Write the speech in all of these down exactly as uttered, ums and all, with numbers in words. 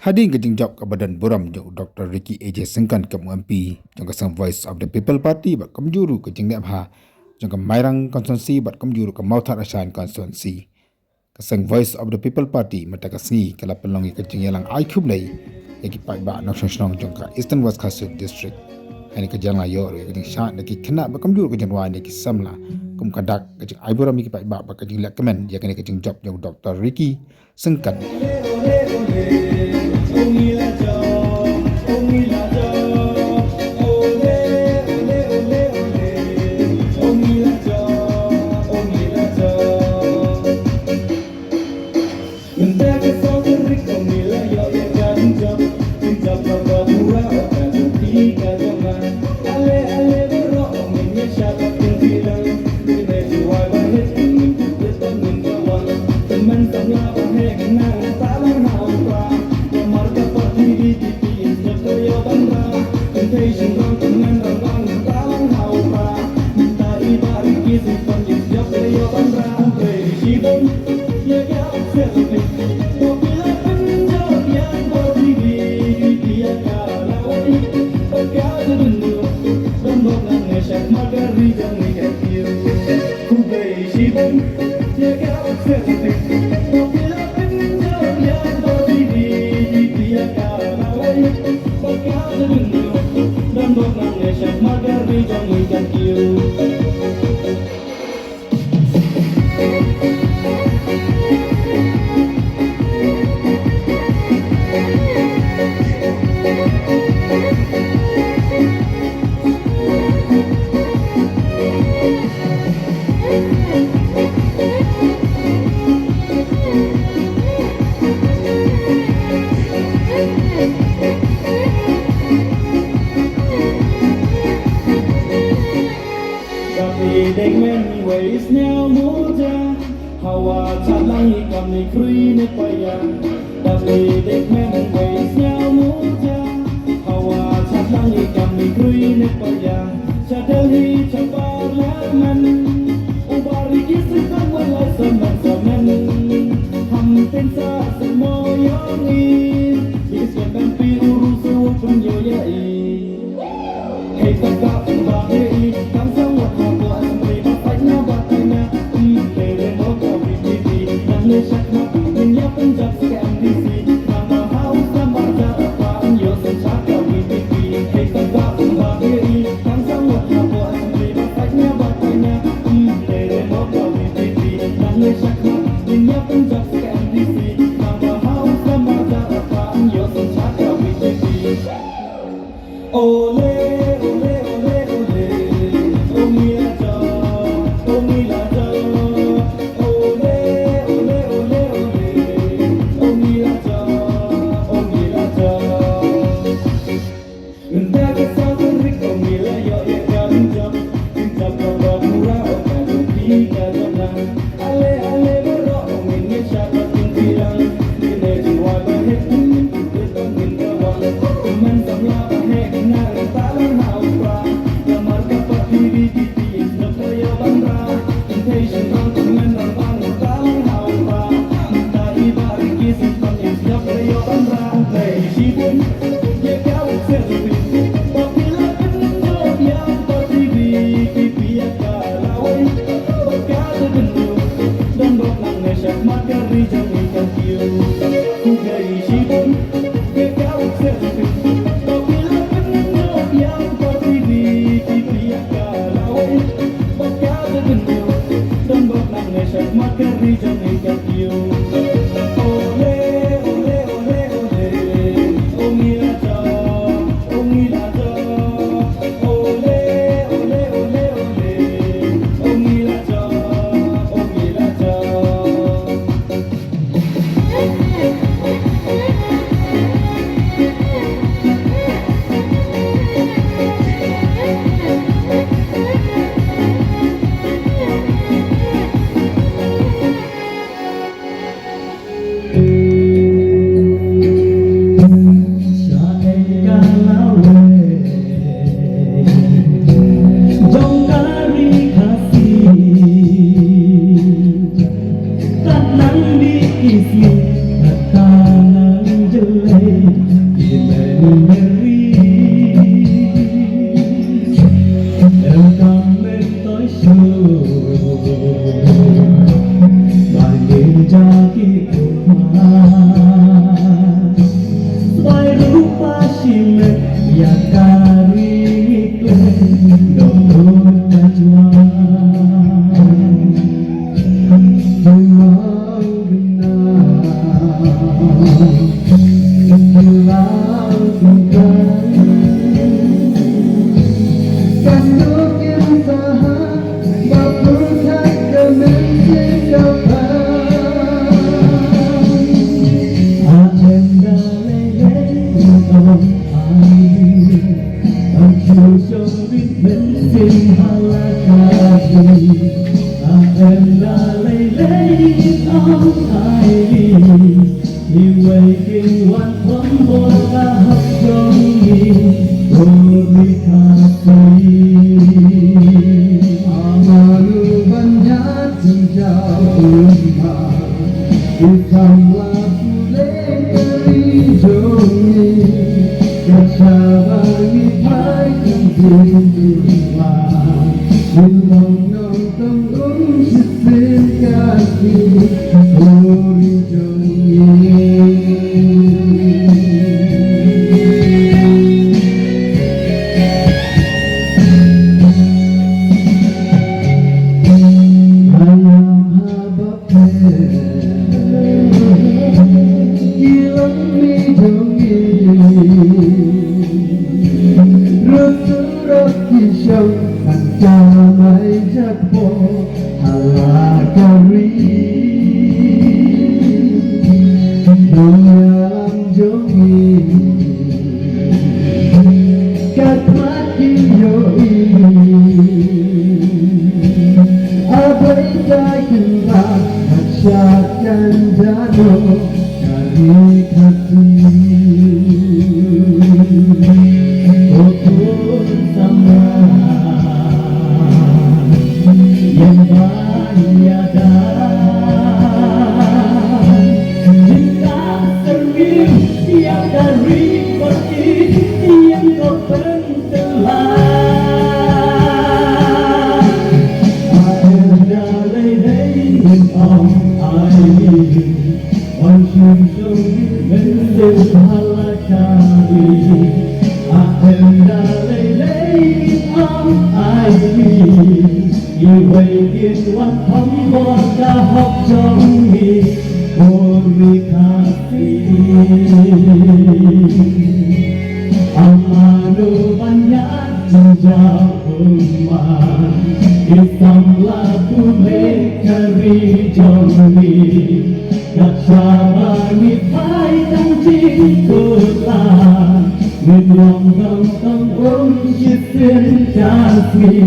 Hadien ka jingjop kaba don burom jong u Doctor Ricky A J Syngkon kum u M P jong ka seng Voice of the People Party bad kumjuh ruh ka jingleh bha jong ka Mairang Constituency bad kumjuh ruh ka Mawthadraishan Constituency, ka seng Voice of the People Party mynta ka sngi ka la pynlong ïa ka jingïalang ai khublei ïa ki paidbah nongshong shnong jong ka Eastern West Khasi Hills District. Hangne ka jingïalang ïoh ruh ïa ka jingshad na ki khynnah bad kumjuh ruh ka jingrwai na ki samla kum ka dak ka jingai burom ïa ki paidbah bad ka jingleh kmen ïa kane ka jingjop jong u Doctor Ricky Syngkon. Ka phi dei men wei sniaw muja, hawa chatlang i kam ni khrui ne paya. Ka phi dei men wei sniaw muja, hawa chatlang i kam ni khrui ne paya. Cha Delhi cha Parliament, u Bah Ricky Syngkon wa lai samen samen. Ham tin sa sa mo yong i, i sken kan pi u ru su pun yo ya i. Ki upma. Sbai rupa shimet ïa ka ri ngi kloi, dok dur ka jua. Ki long bynna, ki long bynta. Kan dok ïa saha. Iwei kin wan kham bor ka hok jong ngi, ko ri Khasi. Amanu ban ïa jingjaw umma, i samla pule ka ri jong ngi, ka shaba ngi phai kan jingduna, ngi long nongtong um shisien ka ri, ko ri jong ngi. Ngam haba pher ki longmi jong ngi, ruh surok ki shong man ka mai jakpo. Hala ka ri nongïalam jong ngi, ka khmat ki ïohi. Abai ta kynrad, mat shad kan jano. Ka ri Khasi. Ko khun samla, ïeng ban ïada. Jingkah syrngiew ïa ka ri bad ki, ïeng ko pynkylla. Haei da lei lei ngin ong aini. Wan shu jong ngi mynsiem ha la ka ri. Haei da lei lei ngin ong aini. Iwei kin wan kham bor ka hok jong ngi, ko ri Khasi. Amanu ban ïa jingjaw umma, i samla pule ka ri jong ngi. Ka shaba ngi phai tang jingkular, ngin long nongtong um shisien ka sngi,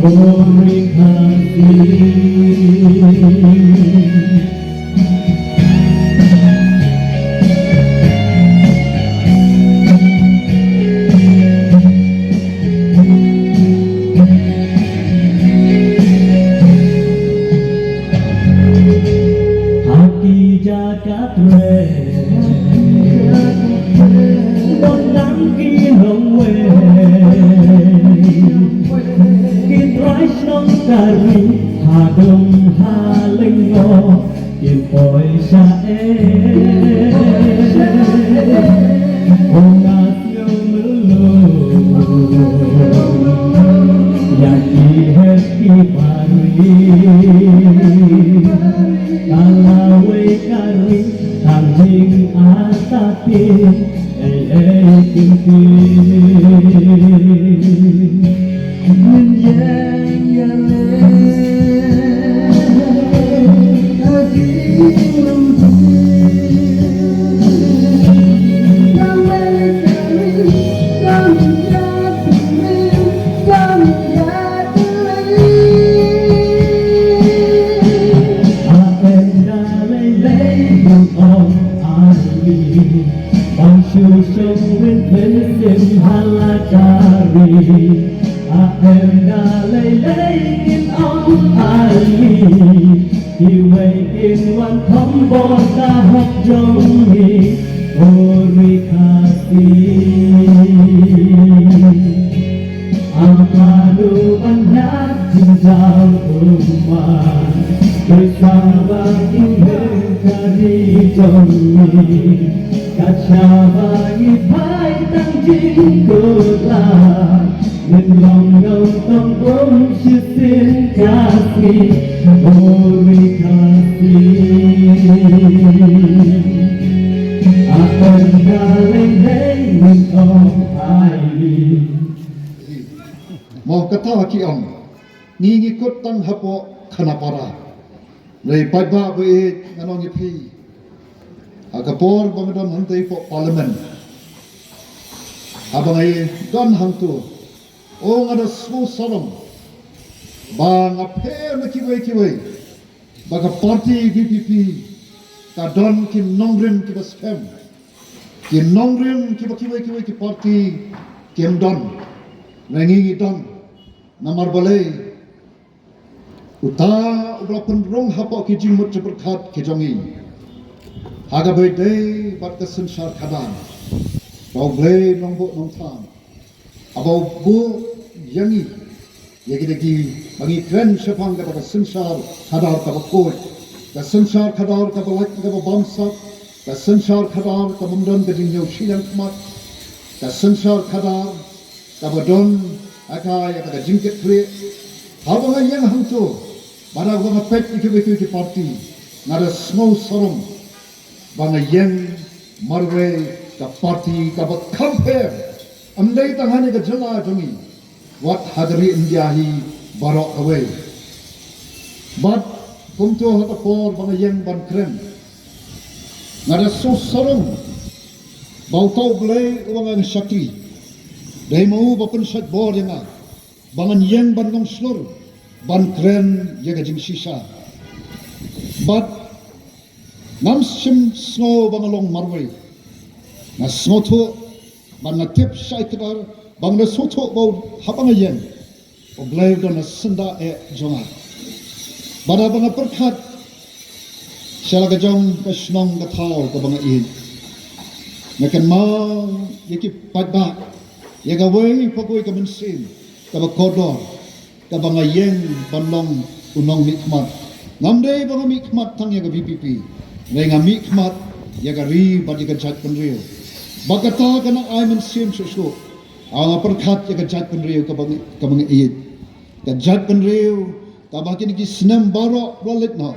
ko ri Khasi. Ha ki jaka trei, don tang ki nongwei, ki trai shnong ka ri, ha dum ha lyngngoh, kin poi sha ei? Ko nga sngew mluh ïa ki hep ki bari. Ka lawei ka ri tang jingartatien, ei ei kin pyn. Ngin ïeng ïaleh ha jingrumtri. Lawei ka ri, kam ïatylli, kam ïatylli. Haei da lei lei ngin ong aini. Wan shu shong mynsiem ha la ka ri. Haei da lei lei ngin ong aini. Iwei kin wan kham bor ka hok jong ngi, ko ri Khasi. Amanu ban ïa jingjaw umma, i samla pule Ka shaba ngi phai tang jingkut la, ngin long nongtong bun shisien Khasi, o ri Khasi. Apen ka leng leng ngin ong ai. Mo kata ki ong. Ngi ngi kut tang hapoh Khanapara. Hynrei paidbah ba ïeit, ngan ong ïa phi, ha ka por ba nga don hangtei hapoh Parliament, haba nga ïa don hangto, o nga da sngewsarong ba nga pher na kiwei kiwei ba ka party VPP ka don ki nongrim kiba skhem, ki nongrim kiba kiwei kiwei ki party kim don. Hynrei ngi ngi don. Namar balei? Uta uba la pynrung hapoh ki jingmut jingpyrkhat ki jong ngi, ha kaba ïadei bad ka synshar khadar, ba U Blei Nongbuh Nongthaw, haba u buh ïa ngi, ïa kita kiba ngi kren shaphang kata ka synshar khadar kaba khuid, ka synshar khadar kaba lait kaba bamsap, ka synshar khadar kaba ym don ka jingïohi shiliang khmat, ka synshar khadar kaba don ha ka ïa ka jingkitkhlieh. Haba nga ïeng hangto, bad haba nga peit ïa kiwei kiwei ki party, nga da sngewsarong ba nga ïeng marwei ka party kaba kham pher, ym dei tang hangne ka jylla jong ngi, wat ha ka ri India hi baroh kawei. Bad kumto ha ka por ba nga ïeng ban kren, nga da sngewsarong ba uta U Blei uba nga shakri, dei ma u ba pynshait bor ïa nga ba ngan ïeng ban long shlur ban kren ïa ka jingshisha. Bad ngam shym sngew ba nga long marwei. Nga sngewthuh bad nga tip shai kdar ba nga sngewthuh ba u, haba nga ïeng, U Blei u don ha syndah eh jong nga. Bad haba nga pyrkhat sha la ka jong ka shnong ka thaw kaba nga ïeit, nga kynmaw ïa ki paidbah, ïa kawei pa kawei ka mynsiem kaba kordor, kaba nga ïeng ban long u nongmihkhmat. Ngam dei ba nga mihkhmat tang ïa ka VPP, hynrei nga mihkhmat ïa ka ri bad ïa ka jaitbynriew. Ba kata ka nang ai mynsiem shuh shuh, ha nga pyrkhat ïa ka jaitbynriew kaba nga, kaba nga ïeit. Ka jaitbynriew kaba kine ki snem baroh ba la leit noh,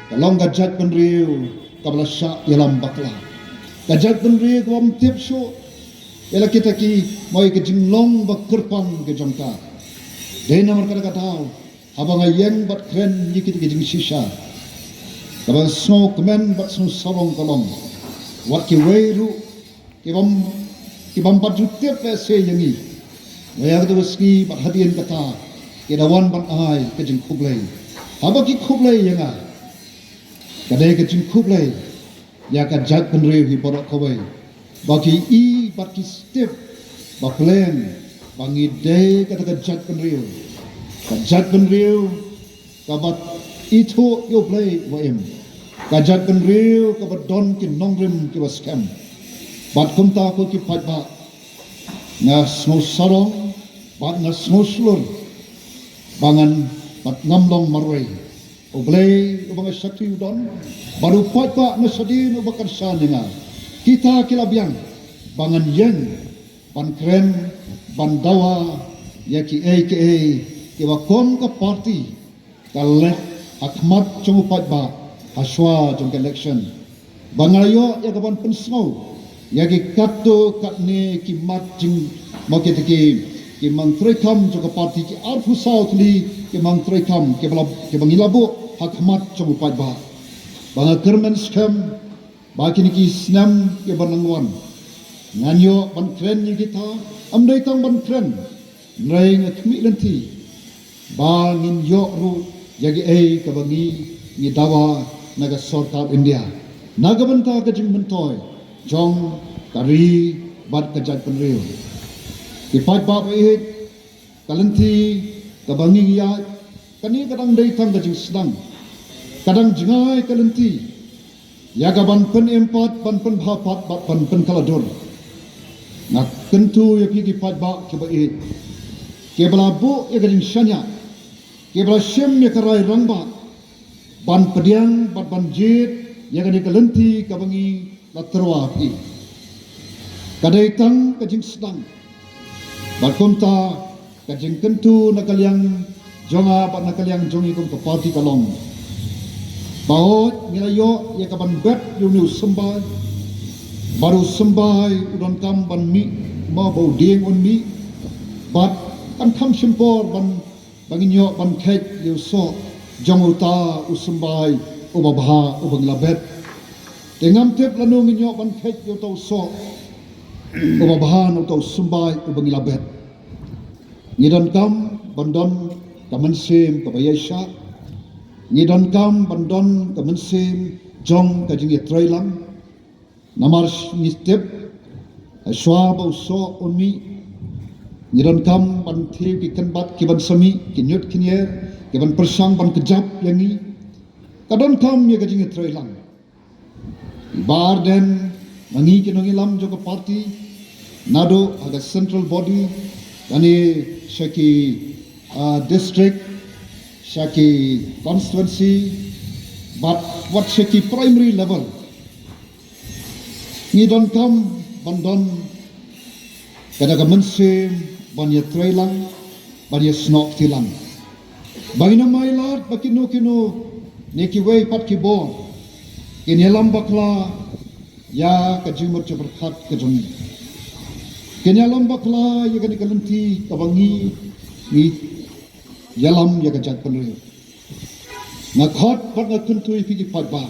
ka long ka jaitbynriew kaba la shah ïalam bakla. Ka jaitbynriew kaba ym tip shuh ïa la kita ki, mo ïa ka jinglong ba kyrpang ka jong ka. Dei namar kata ka daw, haba nga ïeng bad kren ïa kita ki jingshisha, kaba nga sngewkmen bad sngewsarong ka long, wat kiwei ruh ki bym, ki bym pat ju tip lehse ïa ngi, ïa kata ka sngi bad hadien kata ki da wan ban ai ka jingkhublei. Haba ki khublei ïa nga, ka dei ka jingkhublei ïa ka jaitbynriew hi baroh kawei, ba ki i bad ki tip ba plain ba ngi dei kata ka jaitbynriew, ka jaitbynriew kaba ithuh ïa U Blei uba im, ka jaitbynriew kaba don ki nongrim kiba skhem. Bad kumta ko ki paidbah, nga sngewsarong bad nga sngewshlur ba ngan, bad ngam long marwei. U Blei uba nga shakri u don, bad u paidbah na shadien uba kyrshan ïa nga, kita ki la biang ba ngan ïeng ban kren, ban dawa ïa kiei kiei kiba kum ka party ka leh ha khmat jong u paidbah ha shuwa jong ka election. Ba nga la ïoh ïa ka ban pynsngew ïa ki katto katne ki mat jing, mo kita ki, ki mangtreikam jong ka party, ki arphew saw tylli ki mangtreikam kiba la, kiba ngi la buh ha khmat jong u paidbah. Ba nga kyrmen skhem ba kine ki snem kiba nang wan ngan ïoh ban kren ïa kita, ym dei tang ban kren, hynrei nga khmih lynti ba ngin ïoh ruh ïa kiei kaba ngi, ngi dawa na ka sorkar India, na ka bynta ka jingmyntoi jong ka ri bad ka jaitbynriew. Ki paidbah ba ïeit, ka lynti kaba ngi ïaid, kane ka dang dei tang ka jingsdang, ka dang jngai ka lynti ïa ka ban pynim pat, ban pynbha pat bad ban pynkylla dur. Nga kyntu ïa phi ki paidbah kiba ïeit, kiba la buh ïa ka jingshaniah, kiba la shim ïa ka rai rangbah ban pdiang bad ban jied ïa kane ka lynti kaba ngi la tyrwa phi. Ka dei tang ka jingsdang bad kumta ka jingkyntu na ka liang jong nga bad na ka liang jong ngi kum ka party ka long ba hooid ngi la ïoh ïa ka ban bet ïa une u symbai. Bad u symbai u donkam ban mih, mo ba u dieng un mih. Bad kan kham shim por ban ba ngin ïoh ban kheit ïa u soh jong uta u symbai uba bha uba ngi la bet. Te ngam tip lano ngin ïoh ban kheit ïa uta u soh uba bha na uta u symbai uba ngi la bet. Ngi donkam ban don ka mynsiem kaba ïaishah. Ngi donkam ban don ka mynsiem jong ka jingïatreilang. Namar ngi tip hashwa ba u soh un mih, ngi donkam ban thiew ki kynbat ki ban sa mih, ki ñiut ki ñier, ki ban pyrshang ban kjap ïa ngi. Ka donkam ïa ka jingïatreilang. Bah Ardent, ma ngi ki nongïalam jong ka party, naduh ha ka central body, kane sha ki, ah, district, sha ki constituency, bad wat sha ki primary level. Ngi donkam ban don kata ka mynsiem ban ïatreilang, ban ïasnoh kti lang. Ba ngin ym ailad ba kino kino ne kiwei pat ki bor kin ïalam bakla ïa ka jingmut jingpyrkhat ka jong ngi. Kin ïalam bakla ïa kane ka lynti kaba ngi, ngi ïalam ïa ka jaitbynriew. Nga khot bad nga kyntu ïa phi ki paidbah.